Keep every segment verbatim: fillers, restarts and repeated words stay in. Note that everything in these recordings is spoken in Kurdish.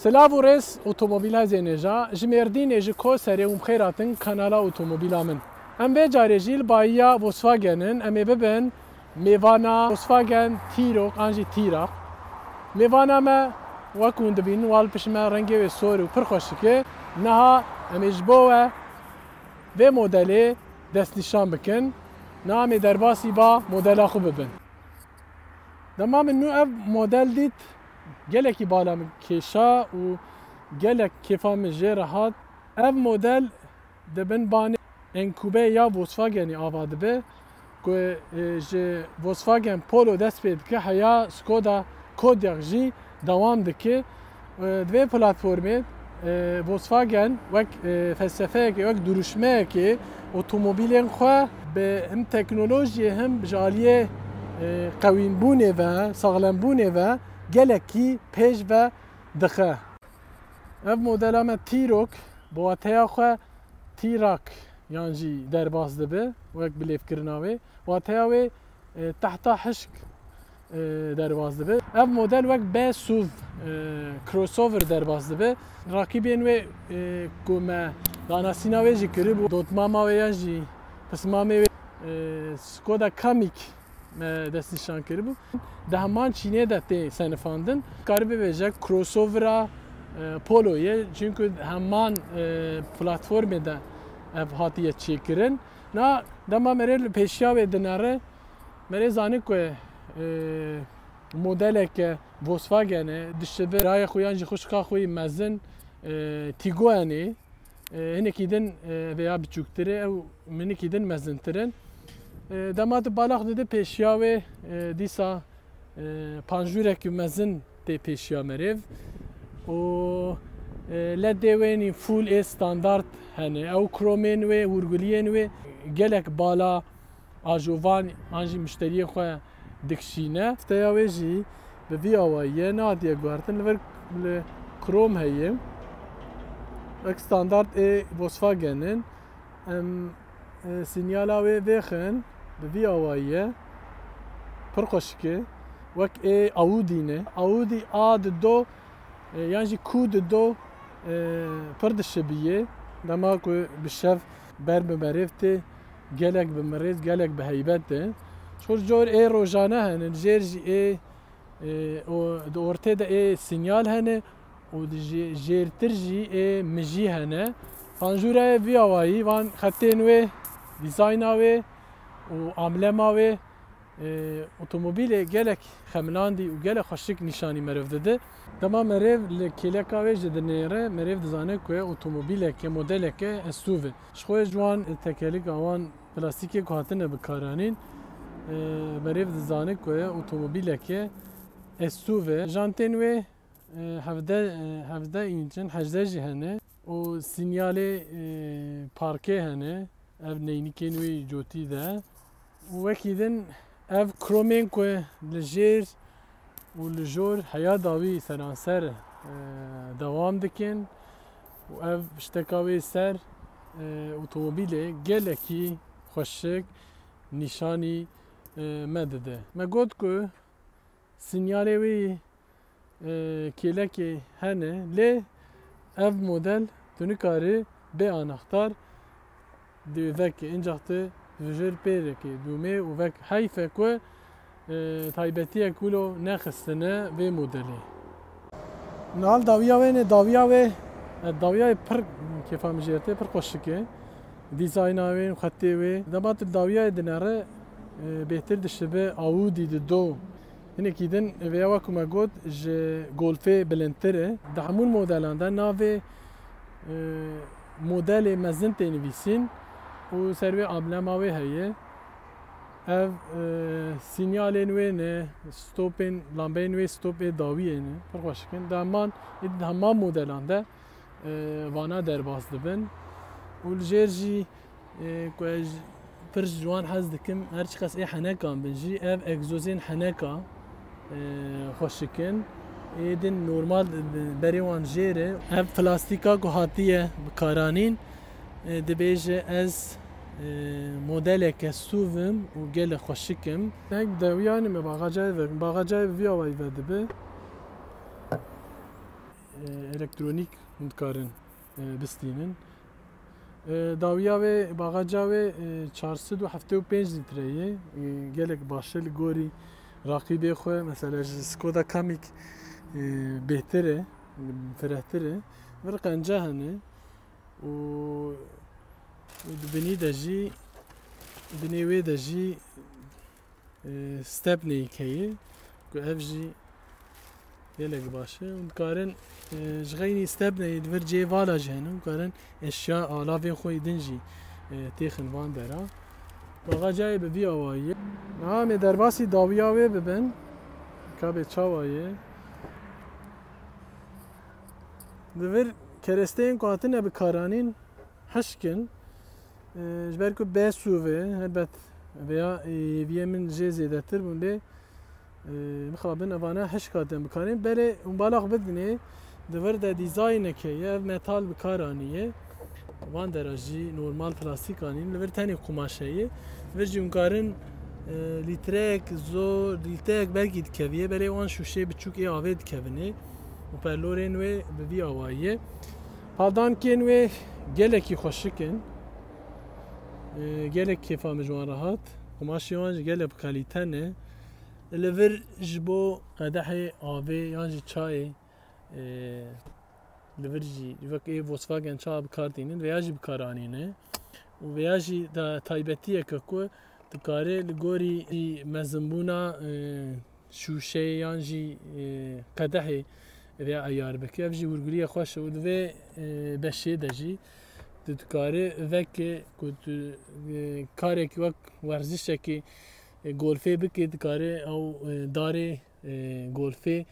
Silav û rêz otomobîl hezê nêja, ji Mêrdînê, ji Koserê hûn bi xêr hatin kanala otomobîla min. Em vê carê jî li bayiya Volkswagen in, em ê bibin mêvana Volkswagen T-Roc an jî T-Roc. Mêvana me, wek hûn dibînin, wa li pişt me rengê wê sor û pir xweşik e. Niha em ê ji bo we vê modelê destnîşan bikin. Niha em ê derbasî ba modela xwe bibin. Dema min nû ev model dît, gelekî bala min kêşa û gelek kêfa min jê re hat. Ev model di bin banê enkûbeyê ya Volkswagenê ava dibe, ku, e, ji Volkswagen Polo dest pê dike, heya Skoda Kodiaq jî dewam dike. E, di vê platformê, e, Volkswagen wek, e, felsefeyekê, wek duruşmeyekê otomobîlên xwe bi him teknolojiyê him ji aliyê, e, qewînbûnê ve, saxlembûnê ve gelekî pêş ve dixe. Ev modela me T-Roc, bi wateya xwe T-Roc yan jî derbas dibe, wek bilêvkirina wê. Wateya wê, e, tehta hişk, e, derbas dibe. Ev model wek B SUV, e, crossover derbas dibe. Rakîbên wê, e, ku me danasîna wê jî kiribû, dotmama wê yan jî pismamê wê, e, Skoda Kamiq me destnîşan kiribû. Di heman çînê de tê senifandin. Karî bibêje crossovera, e, Polo ye. Çunku heman, e, platformê de ev hatiye çêkirin. Na dema merê li pêşiya wê dinere, merê zanî ku, e, modeleke Volkswagen e, dişibe birayê xwe yan jî xwişka xwe yî mezin, e, Tiguan e. E, hinekî din, e, vêya biçûktir e, ew minikî din mezintir in. E, dema tu bala xwe dide pêşiya wê, e, dîsa, e, panjûrekî mezin tê pêşiya merêv. Û, e, ledê wê nî full ê standard hene. Ew kromên wê, hûrguliyên wê gelek bala ajovan an jî mişteriyê xwe dikişîne. Fiteya wê jî bi vî awayî ye, nehatiye guhertin, li vir li krom heye. Wek standard ê Volkswagen in. Em, e, sinyala wê vêxin, bi vî awayî ye. Pir xweşik e. Wek ê Audi ne. Audi A di do, e, yan jî Q di do, e, pir dişibiyê. Dema ku bi şev ber bi merêv tê, gelek bi mirêz, gelek bi heybet e. Ji xwe cor ê rojane hene, jêr jî ê, e, o, di ortê de ê sinyal hene û di jê-, jêrtir jî ê mijî hene. Panjûra ye vî awayî, van xetên wê, dîzayna wê û amblema wê, e, otomobîlê gelek xemilandî û gelek xweşik nîşanî merêv dide. Dema merêv li kêleka wê jî dinêre, merêv dizane ku otomobîleke, modeleke SUV e. Ji xwe ji wan tekelika wan plastîkê ku hatine bikaranîn, e, merêv dizane ku otomobîleke SUV e. Jantên wê, e, hevdeh, e, hevdeh înç in, hejdeh jî hene û sinyalê, e, parkê hene. Ev neynikên wê cotî de. Û wekî din ev kromên ku li jêr û li jor heya dawî seranser, e, dewam dikin û ev pişteka wê ser, e, otomobîlê gelekî xweşik nîşanî, e, me dide. Me got ku sinyalê wê, e, kêlekê hene, lê ev model tu nikarî bê anahtar dê vekî, incax tu vijêr pê dikî dûmê û vek heyf e ku, e, taybetiyek wilo nexistine vê modelê. Nal dawiya wê ne, dawiya wê, e, dawiya wê pir kêfa min jê tê, pir xweşik e. Dîzayna wê, xetê wê. Dema tu dawiya wê dinere, e, bêtir dişibe Audi di do. Hinekî din vêya wek ku me got ji Golfê bilindtir e. Di hemû modelan de navê, e, modelê mezin tê nivîsîn û ser wê amblema wê heye. Ev, e, sinyalên wê ne, stopên, lambeyên wê stopê dawiyê ne. Pir xweşik in. Di heman, di heman modelan de, e, vana derbas dibin. Û li jêr jî, e, ku ez pir ji wan hez dikim, her çiqas ê henekan bin jî, ev egzozên heneka, e, xweşik in. Ê din normal berê wan jêr e. Ev plastîka ku hatiye bikaranîn, e, dibêje ez, e, modeleke SUV im û gelek xweşik im. Nek dewiyanî me baxacayê ve, baxacayê vî awayî ve dibe. e, elektronîk hûn dikarin, e, bistînin. E, dawiya wê, bagaca wê, e, çar sed û heftê û pênc lître ye. E, gelek baş e li gorî raqîbê xwe. Mesela ji Skoda Kamiq, e, bêhtir e, firehtir e. Vir qenca hene û, û di binî de jî, binê wê de jî, e, stepneyek heye ku ev jî gelek baş e. Hûn dikarin, e, ji xeynî stepneyê di vir cihê vala jî hene, hûn dikarin eşya alavên xwe yê din jî, e, têxin van dera. Bagacayê bi vî awayî ye. Niha em ê derbasî dawiya wê bibin. Ka bê çawa ye? Di vir keresteyên ku hatine bikaranîn hişk in. E, ji ber ku B SUV, helbet vêya, e, hêviyê min jê zêdetir bûn, lê, e, mixabin evana hişk hatin bikarîn. Belê hûn balax bidinê, di vir de dîzayneke ye, ev metal bi kar aniye. Van dera jî normal plastîk anîn, li vir tenê qumaş heye. Li vir jî hûn karin, e, lîtreyek zor, lîtreyek belkî dikeviye, belê wan şûşeyê biçûk ê avê dikevine. Û perlorên wê bi vî awayî ye. Paldankên wê gelekî xweşik in. E, gelek kêfa min ji wan re hat. Qumaşê wan jî gelek bi kalîte ne. Li vir ji bo qedehê avê yan jî çayê, e, li vir jî wek ê Volkswagen çawa bi kar tînin, vêya jî bi kar anîne. Û vêya jî da taybetiyeke ku dikare li gorî mezinbûna, e, şûşeyê yan jî, e, qedehê vêya eyar bike. Ev jî hûrguliyê xweş e û di vê, e, beşê de jî tu dikarî veke ku tu, e, karekî wek werzişekî, e, golfê bikî, dikarî ew, e, darê, e, golfê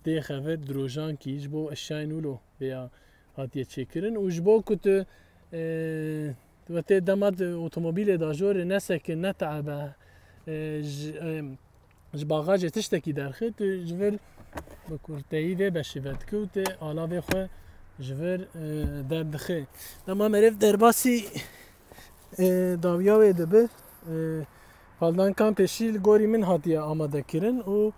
têxe vir di rojankî ji bo eşyayên wilo vêya hatiye çêkirin û ji bo ku tu, e, tu tê dema tu otomobîlê de jorê nesekin, neteebe, e, ji, e, ji bagajê tiştekî derxî, tu ji vir bi kurteyî vê beşî vedikî û tu alavê xwe ji vir, e, derdixî. Dema meriv derbasî, e, dawiya wê dibe, e, paldankan pêşî li gorî min hatiye amadekirin û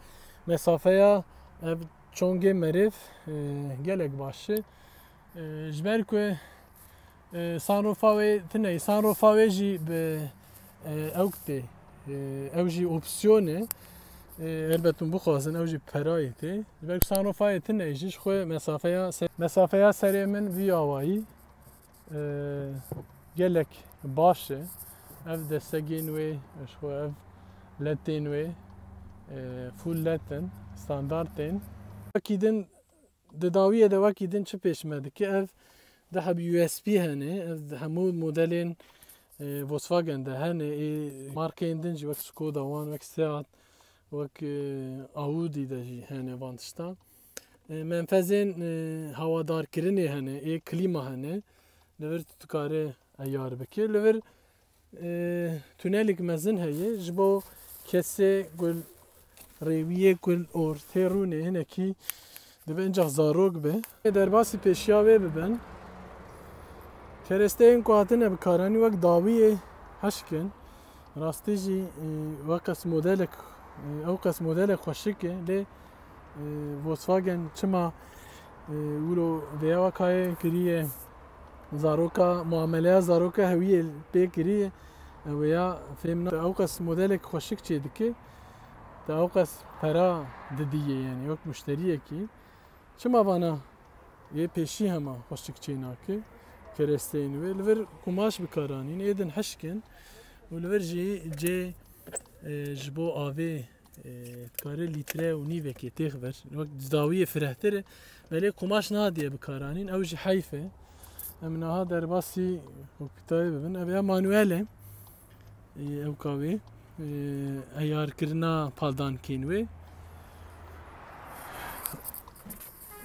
mesafeya ev çongê meriv, e, gelek baş e. E, ji ber ku, e, sunroofa wê tune ye, sunroofa wê jî bi, e, ewk tê. E, ew jî opsiyon e. E, helbet hûn bixwazin, ew jî perayê tê. Ji ber ku sunroofa yê tune ye jî ji xwe mesafeya se-, mesafeya serê min vî awayî, e, gelek baş e. Ev destegên wê, ji xwe ev ledên wê, e, full led in, standard tên. Wekî din, di dawiyê de wekî din çi pêş me dike? Ev du heb U S B hene, ev di hemû modelên, e, Volkswagen de hene, ê markeyên din jî wek Skoda wan, wek Seat, wek, e, Audi de jî hene van tişta. E, menfezên, e, hewadarkirinê hene, ê klîma hene. Li vir tu dikare eyar bike. Li vir, e, tunelik mezin heye. Ji bo kesê ku rêwiyê ku li ortê rûnê hinekî dibe incax zarok be. Derbasî pêşiya wê bibin. Keresteyên ku hatine bikaranî wek dawiyê hişk in. Rastî jî, e, weqas modelek, e, ewqas modelek xweşik e, lê, e, Volkswagen çima, e, wilo vêya wekayê kiriye, zaroka, muameleya zaroka hewiyê pê kiriye, e, wêya fêm na. Ewqas modelek xweşik çê dike, te ewqas pera didiyê, yani wek muşteriyekî. Çima vana yê pêşî hema xweşik çê nake, keresteyên wê? Li vir kumaş bikaranîn, ê din hişk in û li vir jî cê, e, ji bo avê, e, dikare lître û nîvekê têx ver. Wek dawiyê firehtir e, belê kumaş nadiye bikaranîn, ew jî heyf e. Em niha derbasî kokpîtayê bibin. Ev ya manuel e. Ê, ew ka wê, ê, eyarkirina paldankên wê.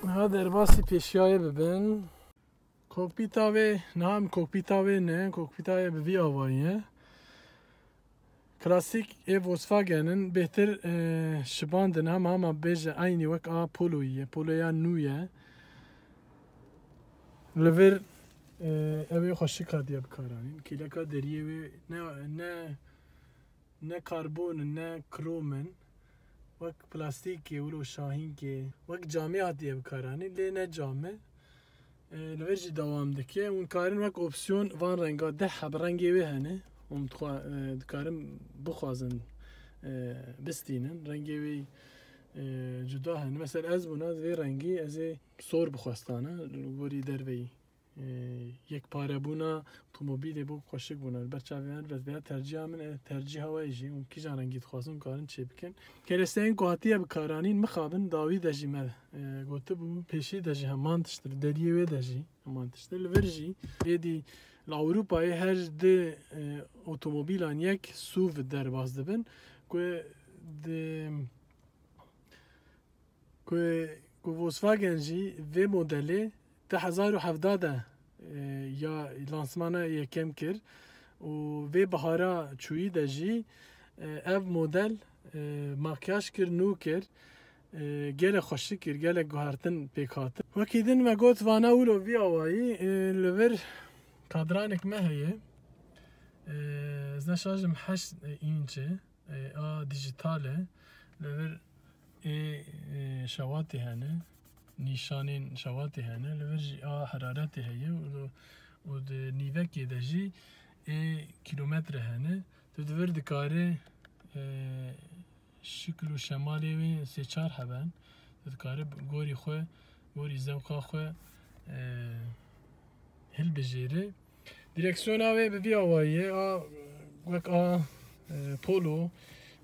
Niha derbasî pêşiyayê bibin. Kokpîta wê, niha em kokpîta wê ne, kokpîta wê bi vî awayî ye. Klasîk ê Volkswagen in, bêhtir, ê, şibandin, hema hema bêje eynî wek a Poloyî ye, Poloya nû ye. Li vir, e, ew ê xweşik hatiye bikaranîn. Kêleka deriyê wê ne, ne, ne karbon in, ne krom in. Wek plastîkê, wilo şahînkê, wek camê hatiye bikaranîn, lê ne cam e. E, li vir jî dewam dike. Hûn karin wek opsiyon van renga deh heb rengê wê hene. Hûn dixwa-, e, dikarin bixwazin, e, bistînin. Rengê wê, e, cuda hene. Mesela ez bûna vê rengî ez ê sor bixwestana. Li gorî derveyî, e, yekparebûna otomobîlê bo xweşik bûna. Li ber çavê me, li ber vêya tercîha min, e, tercîha we jî. Hûn kîjan rengî dixwazin, hûn karin çê bikin. Keresteyên ku hatiye bikaranîn mixabin dawî de jî me, e, gotibû, pêşî de jî heman tişt, li deriyê wê de jî heman tişt. Li vir jî êdî li Ewropayê her di, e, otomobîlan yek SUV derbas dibin ku di, ku, ku Volkswagen jî vê modelê di hezar û hevdeh de, e, ya lansmana yekem kir û vê bihara çûyî de jî, e, ev model, e, makyaj kir, nû kir, e, gelek xweşik kir, gelek guhertin pêk hatin. Wekî din me got vana wilo vî awayî, e, li vir kadranek me heye. E, ez neşajim heşt înç e. E, a dijital e. Li vir ê, e, şewatê hene. Nîşanên şewatê hene. Li vir jî a heraretê heye û, û di nîvekê de jî ê kîlometre hene. Tu di vir dikarî, e, şikil û şemalê wê sê çar heben. Tu dikarî gorî xwe, gorî zewqa xwe, e, hilbijêre. Direksiyona wê bi vî awayî ye, a, wek a, e, Polo,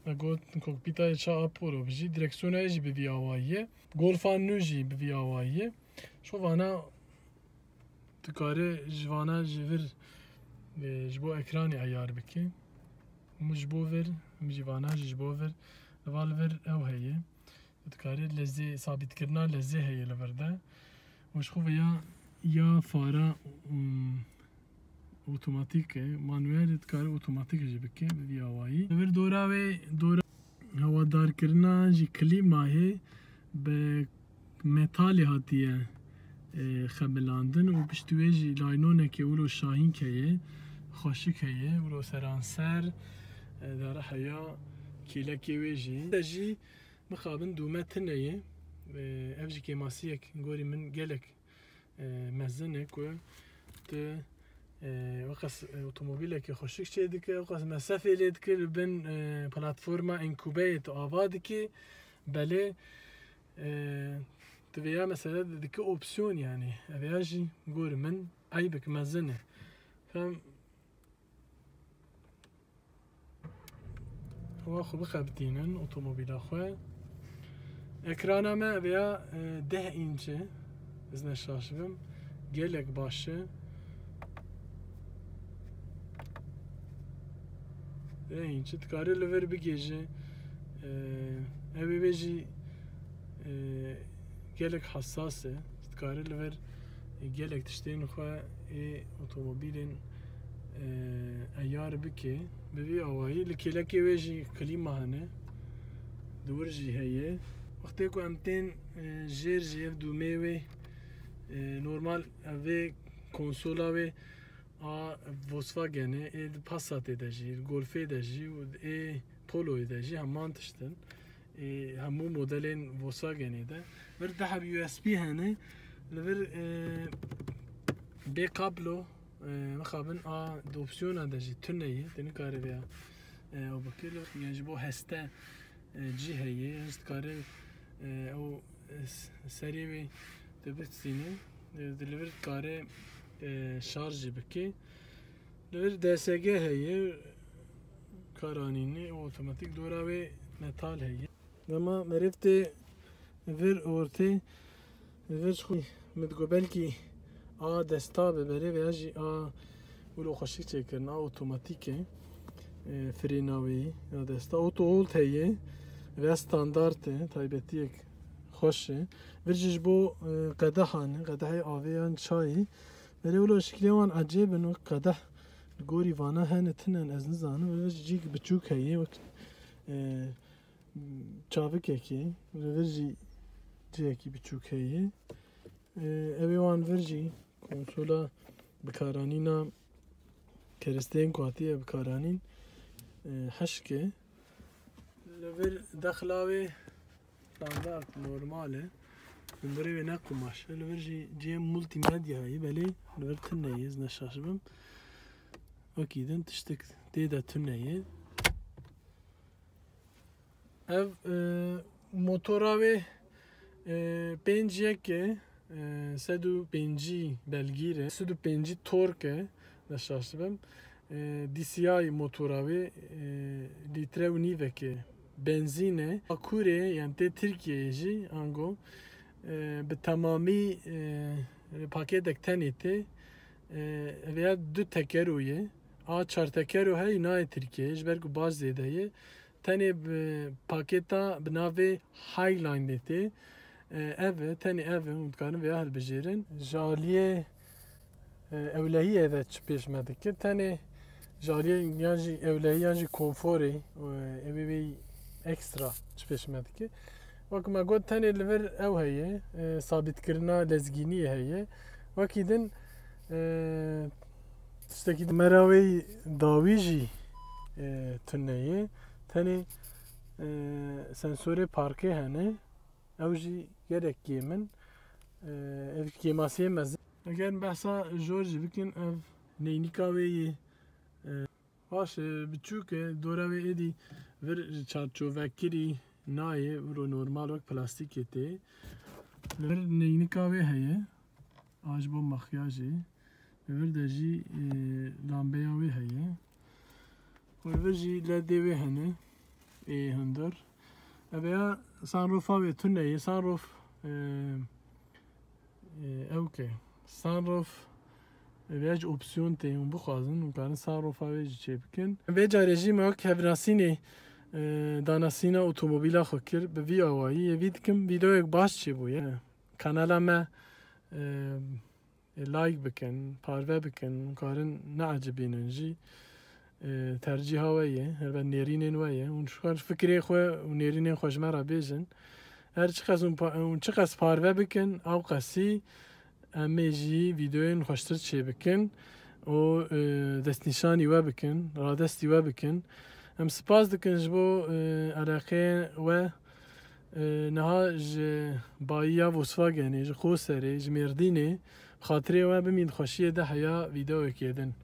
me got kokpîta ye, ça a Polo bijî. Direksiyona wê jî bi vî awayî ye. Golfa nû jî bi vî awayî ye. Ji xwe vana dikare ji vana ji vir, e, ji bo ekranê eyar bike. Hûn ji bo vir, hûn jî vana jî ji bo vir. Li va li vir ew heye. Dikarê lezê, sabîtkirina lezê heye li vir de. Û ji xwe ve ya, ya fara, û, otomatîk e, manuel e, dikare otomatîk jî bike bi vî awayî. Li vir dora wê, dora hewadarkirina jî klîmayê bi metalê hatiye, e, xemilandin û piştî wê jî laynonekê wilo şahînk heye, xweşik heye, wilo seranser, e, dara heya kêlekê wê jî. Te jî Mixabin dûme tune ye. E, ev jî kêmasiyek gorî min gelek, e, mezin e ku tu, e, weqas, e, otomobîlekê xweşik çê dike, weqas mesefê lê dike li bin, e, platforma Enkubeyê tu ava dike. Belê, e, tu vêya mesele dike opsiyon yanî. Ev ya jî gorî min eybek mezin e. Fem Ewa xwe bixebitînin otomobîla xwe. Ekrana me vêya, e, deh înç e. Ez ne şaş bim. Gelek baş e. Deh înç e. Dikarî li vir bigêje. E, ew ê vê jî, e, gelek hesas e. Dikarî li vir gelek tiştên xwe ê otomobîlên, e, eyar bike. Bi vî awayî li kêlekê wê jî klîma hene. Di wir jî heye. Wextê ku em tên, e, jêr jî ev dûmê wê, e, normal ev vê konsola wê a Volkswagenê, ê di Passatê de jî, Golfê de jî û ê Poloyê de jî heman tişt in. Ê, hemû modelên Volkswagenê de. Vir deh heb U S B hene. Li vir, e, bê kablo, e, mixabin a di opsiyona de jî tune ye. Te nikare vêya, e, ew bikir. Yan ji bo heste, e, cî heye. Yan jî dikare, e, ew, e, s-, serê wê te bistîne. E, di li vir dikare, e, şarj jî bike. Li vir D S G heye, karanînê, otomatik dora wê metal heye. Dema meriv tê vir ortê, vir ji xwe min digot belkî a desta be berê veya jî a wilo xweşik çêkirin, a otomatik e. E, frêna wê ya desta. Auto hold heye, veya standart e, taybetiyek xweş e. Vir jî ji bo, e, qedehan e, qedehê avê yan çayê. Berê wilo şiklê wan ecêb in û qedeh li gorî vana hene tune ne ez nizanim. Li vir cîk biçûk heye wek, e, çavikekê. Li vir jî cihekî biçûk heye. E, ew ê wan vir jî konsola bikaranîna keresteyên ku hatiye bikaranîn, e, hişk e. Li vir dexla wê standart normal e. Hundirê wê ne qumaş e. Li vir jî cihê multimedyayê, belê li vir tune ye, ez ne şaş bim. Wekî din tiştik tê de tune ye. Ev, e, motora wê, e, pênc yek e, e, sed û pêncî belgîr e, sed û pêncî tork e, ne şaş bim. E, D C I motora wê, e, lître û nîvekê benzîn e. Bakurê, yani tê Tirkiyeyê jî ango, e, bi temamî, e, pakêtek tenê tê. E, ev ya du tekero ye. A çar tekero heye, nayê Tirkiyeyê, ji ber ku baş zêde ye. Tenê bi pakêta bi navê Highline de tê. E, ev e, tenê ev e, hûn dikarin vêya hilbijêrin. Ji aliyê, e, ewlehiyê de çi pêş me dike? Tenê ji aliyê yan jî ewlehî yan jî konforê, e, ew ê wê ekstra çi pêş me dike? Wek me got, tenê li vir ew heye, e, sabîtkirina lezgîniyê heye. Wekî din, e, tiştekî mera wê dawî jî, e, tune ye. Tenê, e, sensorê parkê hene. Ew jî gelek kêm in. E, ev kêmasiyê mezin. Eger behsa jor jî bikin, ev neynika wê yê, e, baş e, biçûk e, dora wê êdî vir çarçovekirî nayê, viro normal wek plastîkê tê. Li vir neynika wê heye, a ji bo makyajê. Li vir de jî, e, lambeya wê heye. Û li vir jî ledê wê hene, ê hundir. Ev ya sunroofa wê tune ye, sunroof, e, e, ew ke. Sunroof, e, vêya jî opsiyon tê, hûn bixwazin, hûn karin sunroofa wê jî çêbikin. Vê carê jî me wek hevnasînê, e, danasîna otomobîla xwe kir, bi vî awayî, êvî dikim, vîdeoyek baş çêbûye. Kanala me, e, e, like bikin, parve bikin, hûn karin neecibînin jî. E, tercîha we ye, helbet nêrînên we ye. Hûn ji xwe fikrê xwe û nêrînên xwe ji me re bêjin. Her çiqas hûn pa-, hûn çiqas parve bikin, ew qasî em ê jî vîdeoyên xweştir çêbikin û, e, destnîşanî we bikin, radestî we bikin. Em spas dikin ji bo, e, eleqeyê we. E, niha ji bayiya Volkswagenê, ji Qoserê, ji Mêrdînê, xatirê we bimîn xweşiyê de heya vîdeoyekê din.